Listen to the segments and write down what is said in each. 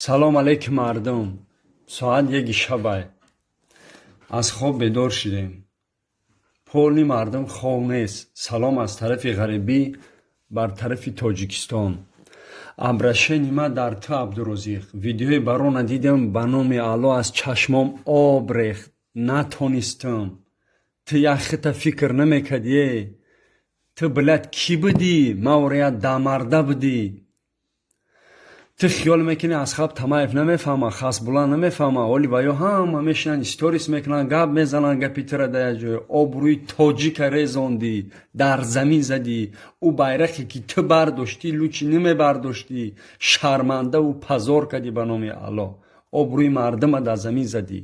Салом алейкум, мардум. Соат 1-и шабай. Аз хоб бедор шидем. Полный мардум хов нест. Салом аз тарафи ғарибӣ бар тарафи Тоҷикистон. Обращение ма дар ту, Абдурозиқ. Видеои барона дидам, ба номи Алло, аз чашмом об рехт. Натонистам. Ту як хита фикр намекардӣ. Ту, блядь, кӣ будӣ? Ма дамарда будӣ. Ту хиёл мекунӣ, Асхаб Тамаев намефаҳма, Хасбулла намефаҳма? Оли ва ё ҳама мешинанд, сторис мекунанд, гап мезананд, гапи тура дар як ҷой. Обрӯи тоҷика резондӣ, дар замин задӣ. Ӯ байрақе, ки ту бардоштӣ, лучше намебардоштӣ. Шармандаву позор кардӣ, ба номи Алло. Обрӯи мардума дар замин задӣ.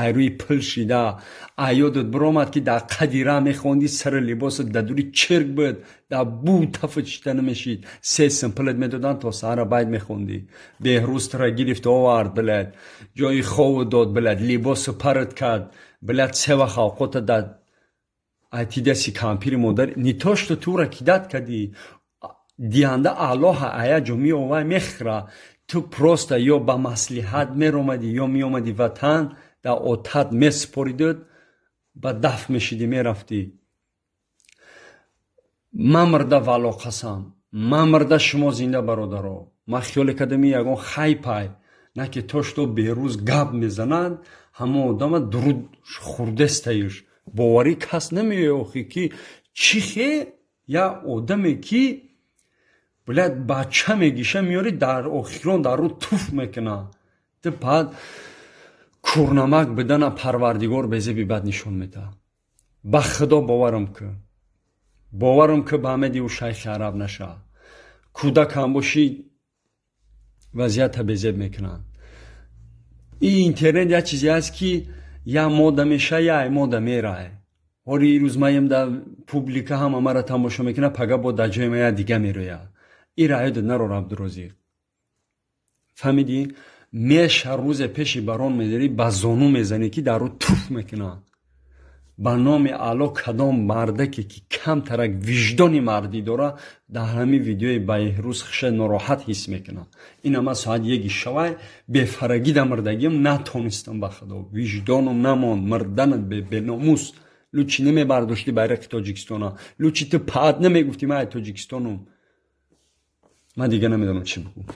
Айрӯи пул шида. Аёдат биромад, ки дар қади ра мехондӣ, сари либосат дадури чирк буд, дар бу тафт шида намешид. 3 сум пулат медоданд, то саҳара байт мехондӣ. Беҳрӯз тура гирифт, овард, блядь, ҷои хову дод, блядь, либосу парат кард, блядь, се вақт авқота дад. Айти даси кампири модар не то что тура кидать кардӣ, диҳанда Аллоҳа, ая ҷо меовай, мехӯра. Ту просто ё ба маслиҳат меромадӣ, ё меомадӣ ватан, дар отат месупоридуд, ба дафт мешидӣ, мерафтӣ. Ман мирда, вало қасам, ман мирда, шумо зинда, бародаро. Ман хиёле кардам, ягон хайпай на, ки то что Берӯз гап мезанад, ҳамон одама дуруд хурдестаюш. Боварӣ кас намеояд охи, ки чӣ хе як одаме, ки, блядь, бача мегиша, меёри, дар охирон дар рӯ туф мекуна. Ту баъд курнамак бидана Парвардигор безеби бад нишон медиҳад. Ба Худо боварам ки, боварам ки, ба ҳамеди ӯ шайхи араб наша. Кӯдакам бошӣ, вазъията безеб мекунанд. Ин интернет як чизе аст, ки як мода меша, як мода мерае. Ҳоли ирӯз маем, да публика ҳама мара тамошо мекунад, пага бо дар ҷои ма як дига мерояд. Ира ёдат нарор, Абдурозиқ, фаҳмидӣ? Меша, рӯзе пеши барон медарӣ, ба зону мезанӣ, ки дар рӯ туф мекунад. Ба номи Алло, кадом мардаке, ки камтарак виҷдони мардӣ дора, дар ҳамин видеои Баҳрӯз хиша нороҳат ҳис мекунад. Ина ман соат 1-и шавай бефарагида мирдагиам, натонистам, ба Худо, виҷдонум намонд. Мирданат беномус. Лучше намебардоштӣ байрақи Тоҷикистона, лучше ту паат намегуфтӣ, ман ай Тоҷикистонум. Ман дига намедонам чӣ бигӯ.